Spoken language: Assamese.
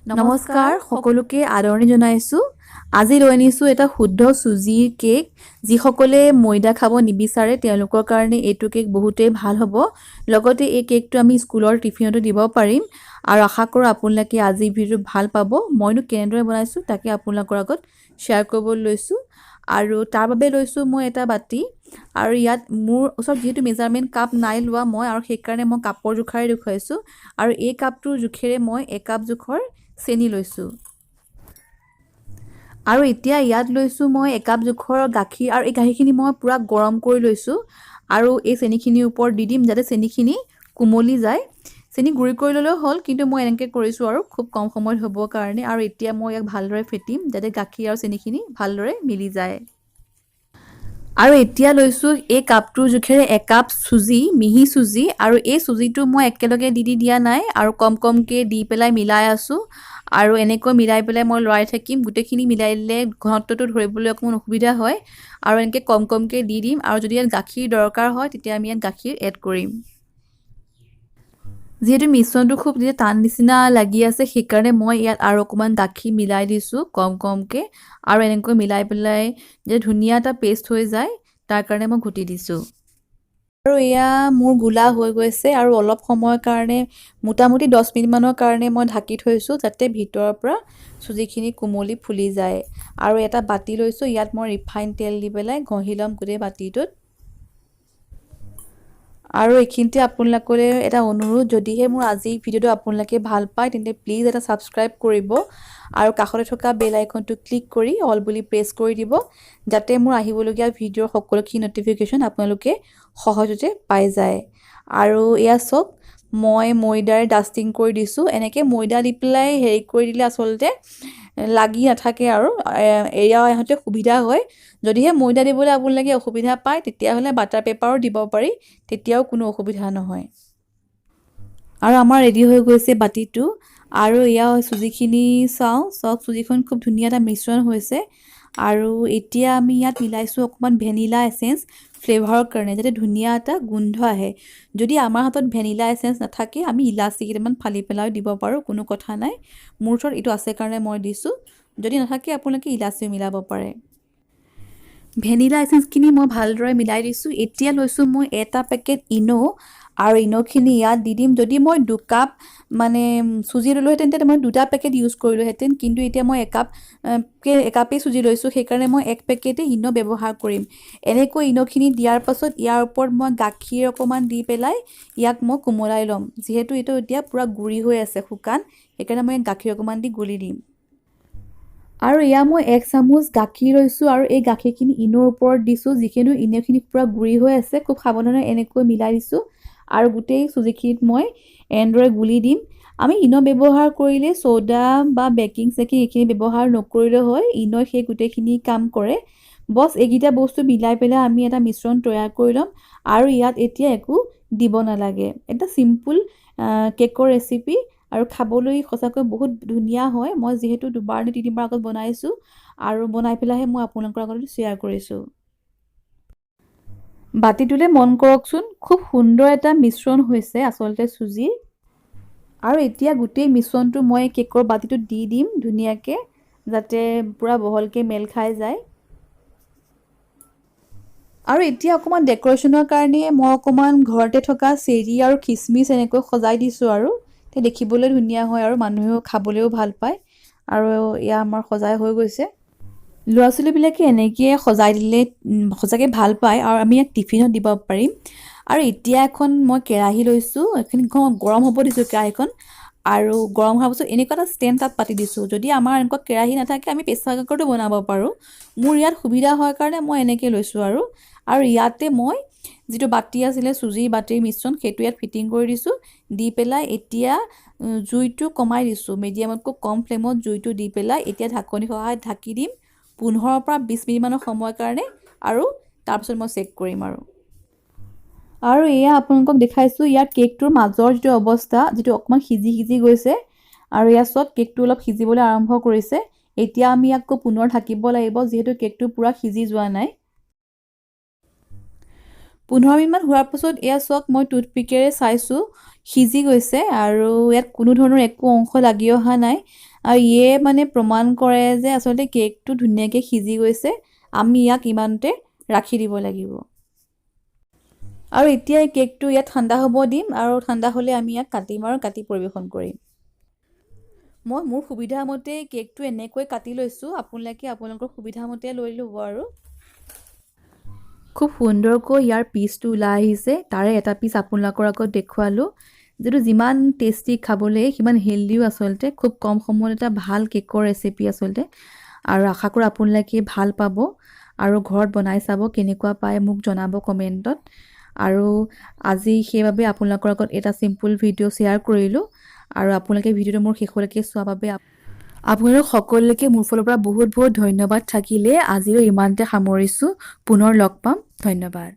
নমস্কাৰ, সকলোকে আদৰণি জনাইছোঁ। আজি লৈ আনিছোঁ এটা শুদ্ধ চুজিৰ কেক। যিসকলে ময়দা খাব নিবিচাৰে, তেওঁলোকৰ কাৰণে এইটো কেক বহুতেই ভাল হ'ব। লগতে এই কেকটো আমি স্কুলৰ টিফিনতো দিব পাৰিম। আৰু আশা কৰোঁ আপোনালোকে আজিৰ ভিডিঅ'টো ভাল পাব। মইনো কেনেদৰে বনাইছোঁ, তাকে আপোনালোকৰ আগত শ্বেয়াৰ কৰিবলৈ লৈছোঁ। আৰু তাৰ বাবে লৈছোঁ মই এটা বাতি। আৰু ইয়াত মোৰ ওচৰত যিহেতু মেজাৰমেণ্ট কাপ নাই লোৱা মই, আৰু সেইকাৰণে মই কাপৰ জোখাৰে দেখুৱাইছোঁ। আৰু এই কাপটোৰ জোখেৰে মই একাপ জোখৰ চেনি লৈছোঁ। আৰু এতিয়া ইয়াত লৈছোঁ মই একাপ জোখৰ গাখীৰ। আৰু এই গাখীৰখিনি মই পূৰা গৰম কৰি লৈছোঁ আৰু এই চেনিখিনিৰ ওপৰত দি দিম, যাতে চেনিখিনি কোমলি যায়। চেনি গুড়ি কৰি ল'লেও হ'ল, কিন্তু মই এনেকৈ কৰিছোঁ আৰু খুব কম সময়ত হ'বৰ কাৰণে। আৰু এতিয়া মই ইয়াক ভালদৰে ফেটিম, যাতে গাখীৰ আৰু চেনিখিনি ভালদৰে মিলি যায়। আৰু এতিয়া লৈছোঁ এই কাপটোৰ জোখেৰে একাপ চুজি, মিহি চুজি। আৰু এই চুজিটো মই একেলগে দি দি দিয়া নাই আৰু কম কমকৈ দি পেলাই মিলাই আছোঁ। আৰু এনেকৈ মিলাই পেলাই মই লৰাই থাকিম। গোটেইখিনি মিলাই দিলে ঘনত্বটো ধৰিবলৈ অকণমান অসুবিধা হয়। আৰু এনেকৈ কম কমকৈ দি দিম। আৰু যদি ইয়াত গাখীৰ দৰকাৰ হয়, তেতিয়া আমি ইয়াত গাখীৰ এড কৰিম। যিহেতু মিশ্ৰণটো খুব যেতিয়া টান নিচিনা লাগি আছে, সেইকাৰণে মই ইয়াত আৰু অকণমান গাখীৰ মিলাই দিছোঁ কম কমকৈ। আৰু এনেকৈ মিলাই পেলাই যে ধুনীয়া এটা পেষ্ট হৈ যায়, তাৰ কাৰণে মই ঘুটি দিছোঁ। আৰু এয়া মোৰ গোলা হৈ গৈছে। আৰু অলপ সময়ৰ কাৰণে, মোটামুটি 10 মিনিটমানৰ কাৰণে মই ঢাকি থৈছোঁ, যাতে ভিতৰৰ পৰা চুজিখিনি কোমলি ফুলি যায়। আৰু এটা বাতি লৈছোঁ, ইয়াত মই ৰিফাইন তেল দি পেলাই ঘঁহি ল'ম গোটেই বাতিটোত। আৰু এইখিনিতে আপোনালোকলৈ এটা অনুৰোধ, যদিহে মোৰ আজিৰ ভিডিঅ'টো আপোনালোকে ভাল পায়, তেন্তে প্লিজ এটা ছাবস্ক্ৰাইব কৰিব আৰু কাষতে থকা বেল আইকনটো ক্লিক কৰি অল বুলি প্ৰেছ কৰি দিব, যাতে মোৰ আহিবলগীয়া ভিডিঅ'ৰ সকলোখিনি ন'টিফিকেশ্যন আপোনালোকে সহজতে পাই যায়। আৰু এয়া চাওক, মই ময়দাৰে ডাষ্টিং কৰি দিছোঁ। এনেকৈ ময়দা দি পেলাই হেৰি কৰি দিলে আচলতে লাগি নাথাকে আৰু এয়া ইহঁতে সুবিধা হয়। যদিহে ময়দা দিবলৈ আপোনালোকে অসুবিধা পায়, তেতিয়াহ'লে বাটাৰ পেপাৰো দিব পাৰি, তেতিয়াও কোনো অসুবিধা নহয়। আৰু আমাৰ ৰেডি হৈ গৈছে বাতিটো। আৰু এয়া চুজিখিনি চাওঁ। চাওক, চুজিখন খুব ধুনীয়া এটা মিশ্ৰণ হৈছে। আৰু এতিয়া আমি ইয়াত মিলাইছোঁ অকণমান ভেনিলা এচেঞ্চ ফ্লেভাৰৰ কাৰণে, যাতে ধুনীয়া এটা গোন্ধ আহে। যদি আমাৰ হাতত ভেনিলা এচেঞ্চ নাথাকে, আমি ইলাচি কেইটামান ফালি পেলাইও দিব পাৰোঁ, কোনো কথা নাই। মোৰ ওচৰত এইটো আছে কাৰণে মই দিছোঁ। যদি নাথাকে, আপোনালোকে ইলাচিও মিলাব পাৰে। ভেনিলা এচেঞ্চখিনি মই ভালদৰে মিলাই দিছোঁ। এতিয়া লৈছোঁ মই এটা পেকেট ইন' আৰু ইন'খিনি ইয়াত দি দিম। যদি মই 2 কাপ মানে চুজি ল'লোহেঁতেন, তেতিয়া মই দুটা পেকেট ইউজ কৰিলোহেঁতেন। কিন্তু এতিয়া মই একাপেই চুজি লৈছোঁ, সেইকাৰণে মই এক পেকেটেই ইন' ব্যৱহাৰ কৰিম। এনেকৈ ইন'খিনি দিয়াৰ পাছত ইয়াৰ ওপৰত মই গাখীৰ অকণমান দি পেলাই ইয়াক মই কোমলাই ল'ম। যিহেতু এইটো এতিয়া পূৰা গুড়ি হৈ আছে, শুকান, সেইকাৰণে মই গাখীৰ অকণমান দি গুলি দিম। আৰু এয়া মই এক চামুচ গাখীৰ লৈছোঁ আৰু এই গাখীৰখিনি ইন'ৰ ওপৰত দিছোঁ। যিহেতু ইন'খিনি পূৰা গুড়ি হৈ আছে, খুব সাৱধানে এনেকৈ মিলাই দিছোঁ আৰু গোটেই চুজিখিনিত মই এনেদৰে গুলি দিম। আমি ইন' ব্যৱহাৰ কৰিলে চ'ডা বা বেকিং চেকিং এইখিনি ব্যৱহাৰ নকৰিলেও হয়, ইন'ই সেই গোটেইখিনি কাম কৰে। বছ, এইকেইটা বস্তু মিলাই পেলাই আমি এটা মিশ্ৰণ তৈয়াৰ কৰি ল'ম। আৰু ইয়াত এতিয়া একো দিব নালাগে। এটা চিম্পুল কেকৰ ৰেচিপি আৰু খাবলৈ সঁচাকৈ বহুত ধুনীয়া হয়। মই যিহেতু দুবাৰ নে তিনিবাৰ আগত বনাইছোঁ আৰু বনাই পেলাইহে মই আপোনালোকৰ আগত শ্বেয়াৰ কৰিছোঁ। বাতিটোলৈ মন কৰকচোন, খুব সুন্দৰ এটা মিশ্ৰণ হৈছে আচলতে চুজিৰ। আৰু এতিয়া গোটেই মিশ্ৰণটো মই কেকৰ বাতিটোত দি দিম ধুনীয়াকৈ, যাতে পূৰা বহলকৈ মেল খাই যায়। আৰু এতিয়া অকণমান ডেক'ৰেশ্যনৰ কাৰণে মই অকণমান ঘৰতে থকা চেৰি আৰু খিচমিচ এনেকৈ সজাই দিছোঁ। আৰু দেখিবলৈ ধুনীয়া হয় আৰু মানুহেও খাবলৈও ভাল পায়। আৰু এয়া আমাৰ সজাই হৈ গৈছে। ল'ৰা ছোৱালীবিলাকে এনেকৈয়ে সজাই দিলে সঁচাকৈ ভাল পায় আৰু আমি ইয়াক টিফিনত দিব পাৰিম। আৰু এতিয়া এখন মই কেৰাহী লৈছোঁ। এইখিনি গৰম হ'ব দিছোঁ কেৰাহীখন। আৰু গৰম হোৱাৰ পাছত এনেকুৱা এটা ষ্টেণ্ড তাত পাতি দিছোঁ। যদি আমাৰ এনেকুৱা কেৰাহী নাথাকে, আমি প্ৰেছাৰ কুকাৰতো বনাব পাৰোঁ। মোৰ ইয়াত সুবিধা হয় কাৰণে মই এনেকৈ লৈছোঁ। আৰু আৰু ইয়াতে মই যিটো বাতি আছিলে, চুজিৰ বাতিৰ মিশ্ৰণ, সেইটো ইয়াত ফিটিং কৰি দিছোঁ। দি পেলাই এতিয়া জুইটো কমাই দিছোঁ। মিডিয়ামতকৈ কম ফ্লেমত জুইটো দি পেলাই এতিয়া ঢাকনিৰ সহায়ত ঢাকি দিম 15ৰ পৰা 20 মিনিটমানৰ সময়ৰ কাৰণে। আৰু তাৰপিছত মই চেক কৰিম। আৰু আৰু এয়া আপোনালোকক দেখাইছোঁ ইয়াৰ কেকটোৰ মাজৰ যিটো অৱস্থা, যিটো অকণমান সিজি সিজি গৈছে। আৰু ইয়াৰ চব কেকটো অলপ সিজিবলৈ আৰম্ভ কৰিছে। এতিয়া আমি আকৌ পুনৰ ঢাকিব লাগিব, যিহেতু কেকটো পূৰা সিজি যোৱা নাই। 15 মিনিটমান হোৱাৰ পাছত এয়া চাওক, মই টুথপিকেৰে চাইছোঁ, সিজি গৈছে আৰু ইয়াত কোনো ধৰণৰ একো অংশ লাগি অহা নাই। আৰু ইয়ে মানে প্ৰমাণ কৰে যে আচলতে কেকটো ধুনীয়াকৈ সিজি গৈছে। আমি ইয়াক ইমানতে ৰাখি দিব লাগিব। আৰু এতিয়া এই কেকটো ইয়াত ঠাণ্ডা হ'ব দিম আৰু ঠাণ্ডা হ'লে আমি ইয়াক কাটিম আৰু কাটি পৰিৱেশন কৰিম। মই মোৰ সুবিধা মতে কেকটো এনেকৈ কাটি লৈছোঁ, আপোনালোকে আপোনালোকৰ সুবিধা মতে লৈ ল'ব। আৰু খুব সুন্দৰকৈ ইয়াৰ পিচটো ওলাই আহিছে। তাৰে এটা পিচ আপোনালোকৰ আগত দেখুৱালোঁ। যিটো যিমান টেষ্টি খাবলৈ, সিমান হেল্ডিও আচলতে। খুব কম সময়ত এটা ভাল কেকৰ ৰেচিপি আচলতে। আৰু আশা কৰোঁ আপোনালোকে ভাল পাব আৰু ঘৰত বনাই চাব, কেনেকুৱা পায় মোক জনাব কমেণ্টত। আৰু আজি সেইবাবে আপোনালোকৰ আগত এটা চিম্পুল ভিডিঅ' শ্বেয়াৰ কৰিলোঁ। আৰু আপোনালোকে ভিডিঅ'টো মোৰ শেষলৈকে চোৱাৰ বাবে আপোনালোক সকলোকে মোৰ ফালৰ পৰা বহুত বহুত ধন্যবাদ থাকিলে। আজিও ইমানতে সামৰিছোঁ, পুনৰ লগ পাম, ধন্যবাদ।